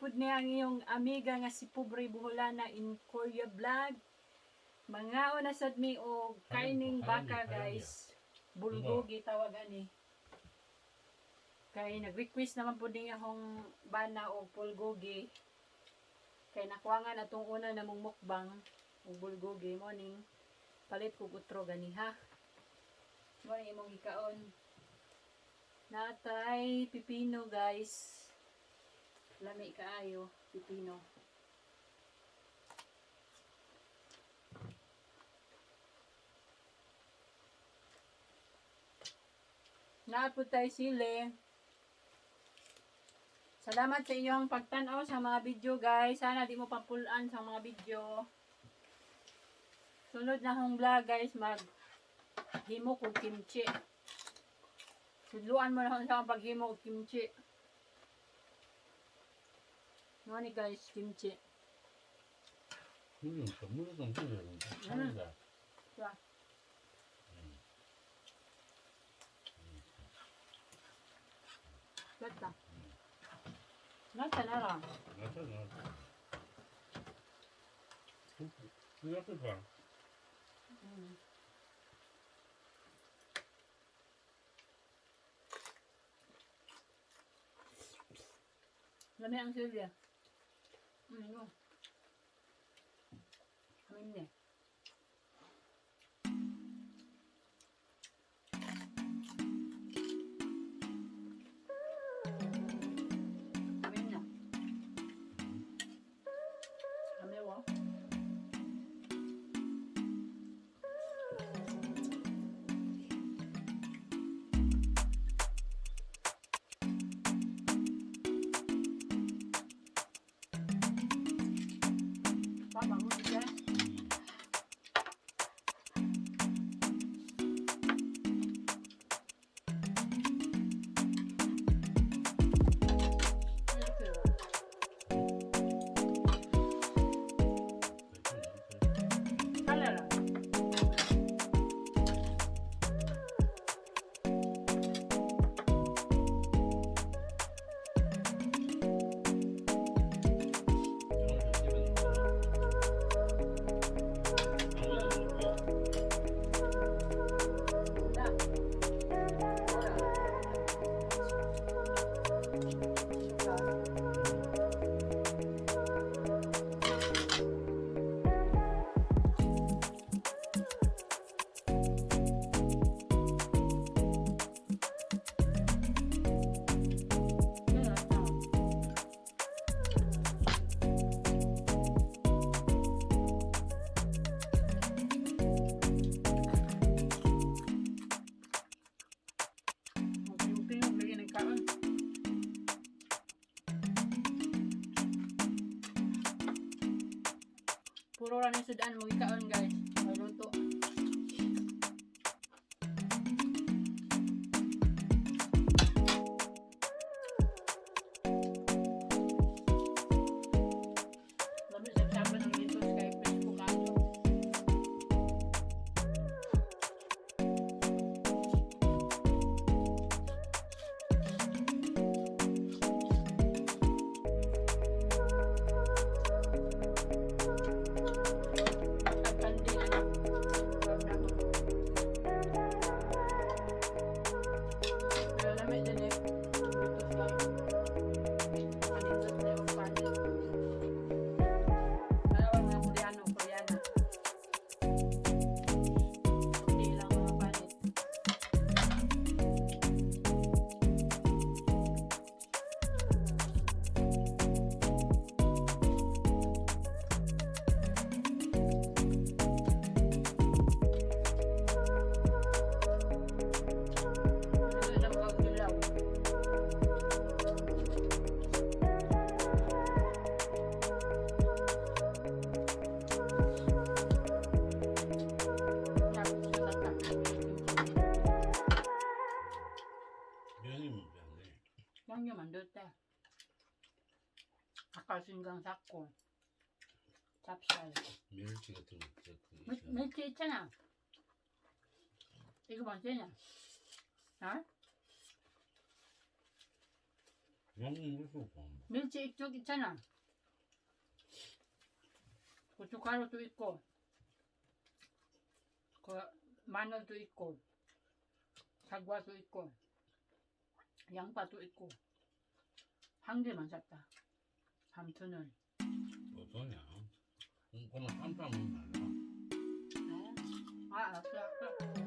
Pud ni ang iyong amiga nga si Pobre Buholana in Korea Vlog. Mangaon na sad mi og kaining baka, guys. Bulgogi tawag ani. Kay nag-request naman pud ni akong bana og bulgogi. Kay nakuangan atong una namong mukbang og bulgogi morning palit kog utro gani ha. Mo ni imong gikaon. Natay pipino, guys. Lami kaayo, pipino. Naa pud tay sili. Salamat sa inyong pagtan-aw sa mga video, guys. Sana di mo papulan sa mga video. Sunod na akong vlog, guys, mag himo kog kimchi. Tudluan mo na ako sa akong paghimo og kimchi. Mo ni, guys, kimchi. 물좀 줘, 물을 좀 줄여. 참는다. 자. 됐다. 나타 나라. 나타, 나타. 그 앞에 봐. Lami ang sili. No. Amin. Amin na. Amin wo. Papa mo siya. 살려라. 야. Tingog lagi ng kaon. Puro ra ni sudan mo ikaon, guys. Maluto. Lami sa sabi ng litos kay presko kaayo. Pagkandi na. Pero lami din eh. Litos lang. Panindot na yung panit. Dalawa mga Koreano, Koreana. Kunti lang mga panit. Ito lang pagkilaw. Tapos sa tata. 면이면 안 돼. 양념 안 때. 아까 순간 샀고. 찹쌀. 멸치 같은 거. 그 멸치 있잖아. 이거 맛있냐? 어? 양념이 고 멸치 액젓 있잖아. 고춧가루도 있고, 그 마늘도 있고, 사과도 있고, 양파도 있고, 한 개만 샀다. 삼천원. 어떠냐? 그냥 깜짝 놀라. 아, 알았어, 알았어.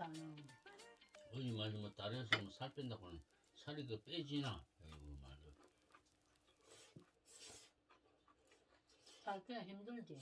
쌈장. 어디 말이 뭐 다리에서 뭐 살 뺀다고는 살이 그 빼지나. 아이고 말도. 살 빼야 힘들지.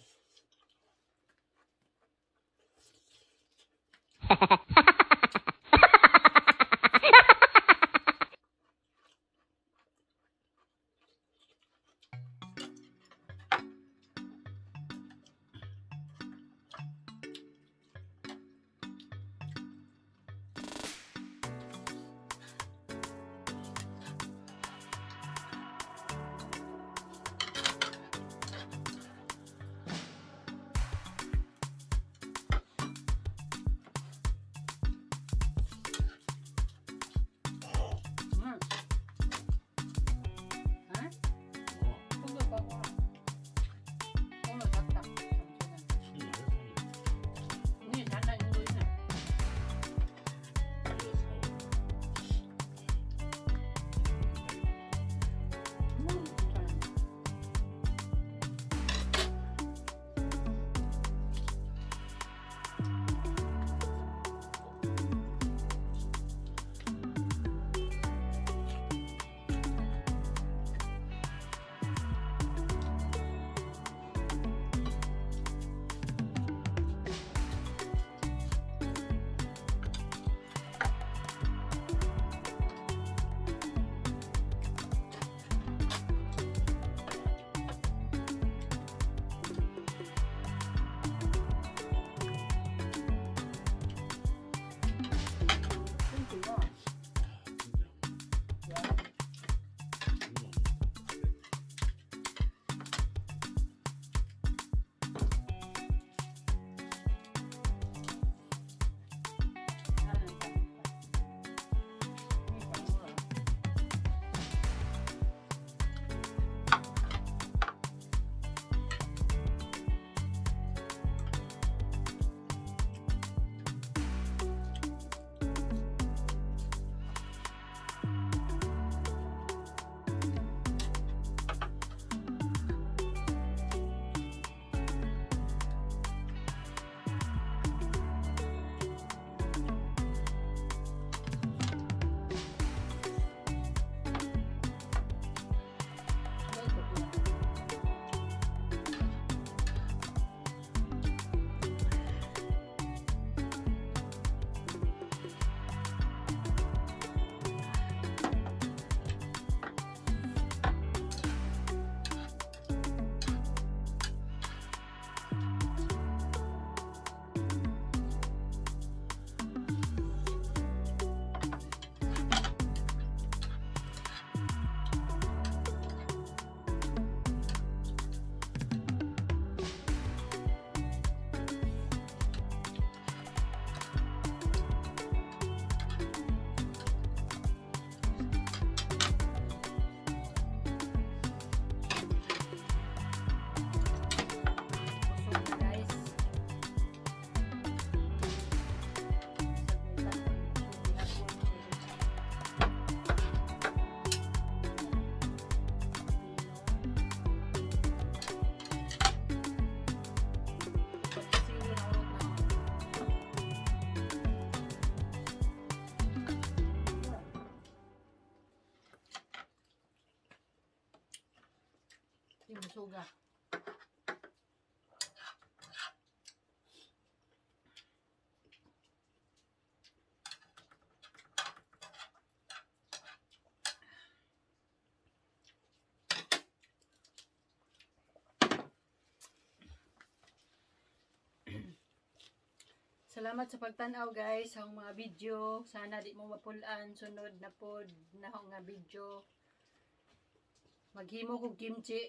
응. 응? 뭐 오늘 봐봐. 오늘 잤다. 잠시만. 이 니 잔다 있는 거 있네. 잘. 끊기고. 야. 나는 잘 먹다. 니 먹어라. Busog na, guys. Suga. Salamat sa pagtan-aw, guys, sa akong mga video. Sana di mo mapulaan sunod na pod na akong nga video. Maghimo kog kimchi.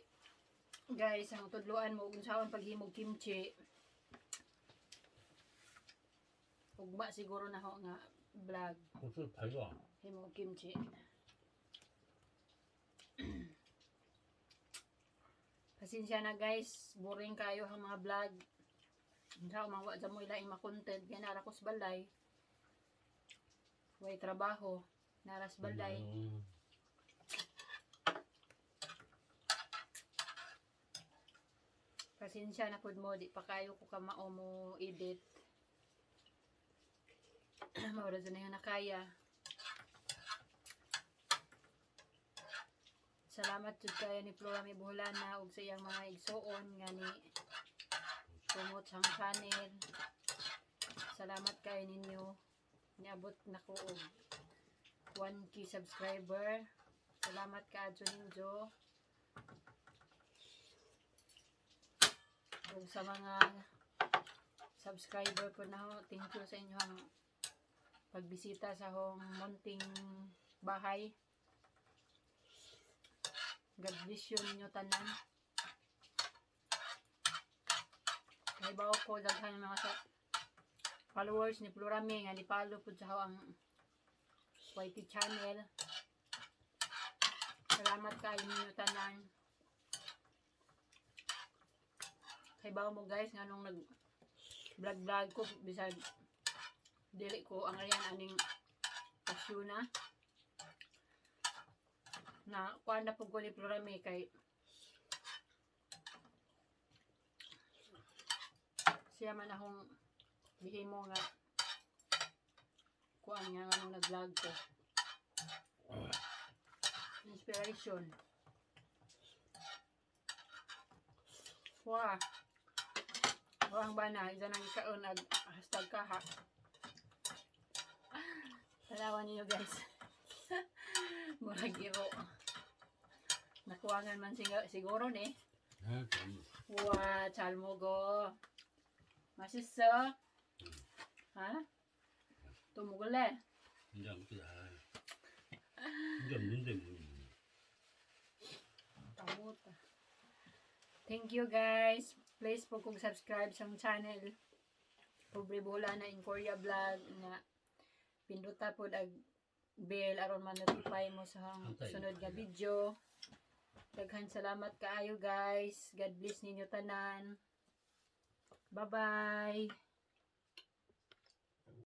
Guys, ang tudloan mo kung saan paghimo kimchi. Ugma siguro na ako nga vlog 고추 달라. himo kimchi. Pasensya na, guys, boring kayo ang mga vlog. Unsa man wa mo ilaing ma-content kay nara ko sa balay. Way trabaho, nara sa balay. Pasensya na pud mo, di pa kayo ko kamao mo edit. Mao ra na yung nakaya. Salamat jud kayo ni Flora May Buholana ug sa iyang mga igsuon nga ni promote sa akong channel. Salamat kayo ninyo. Niabot na ko og 1K subscriber. Salamat kaadyo ninyo. Ug sa mga subscriber po na ho, thank you sa inyong pagbisita sa hong munting bahay. God bless you ninyo tanan. Kahibaw ko daghan mga sa followers ni Plurame nga ni-follow pud sa ang YT channel. Salamat kayo ninyo tanan. Kahibaw mo guys nga nung nag vlog vlog ko bisag dili ko ang ayan aning pasyuna na kuan na pud ko ni Plurame kay siya man akong bihimo nga kuan nga nung nag-vlog ko, inspiration. Wah, ang bana isa nang ikaon ag #kaha. Tanawan niyo guys, murag iro nakuangan man siguro ni. 아, 좀 우와, 잘 먹어. 맛있어? 아? 또 먹을래? 이제 안 먹겠다. 이제 없는데 뭐. 다 먹었다. Thank you guys. Please po kung subscribe sa akong channel. Pobre Bola na in Korea vlog na pinduta po ag bell aron ma-notify mo sa akong Antay. sunod nga video. Daghan salamat kaayo guys. God bless ninyo tanan. Bye-bye.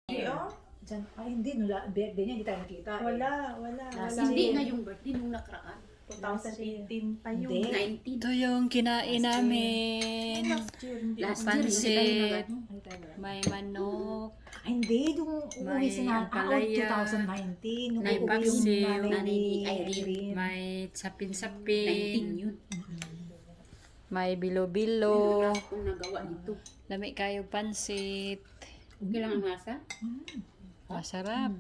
Diyan, ay hindi, no, birthday niya, hindi tayo nakita eh. Wala, wala, wala. Hindi na yung birthday nung nakaraan. 2018 pa yun. Hindi. 19. Ito yung kinain namin. Last year, hindi. Last year, hindi tayo Pansit. nag-ano. Hindi tayo wala. May manok. Ay, hindi, yung May uuwi si nanay, ampalaya. 2019, nung May uuwi yung paksiw. nanay Nanay ni ni Irene. Irene. May sapin-sapin. 19 yun. May bilo-bilo. Wala akong nagawa nito. Lami kayo pansit. Okay lang ang lasa. Masarap.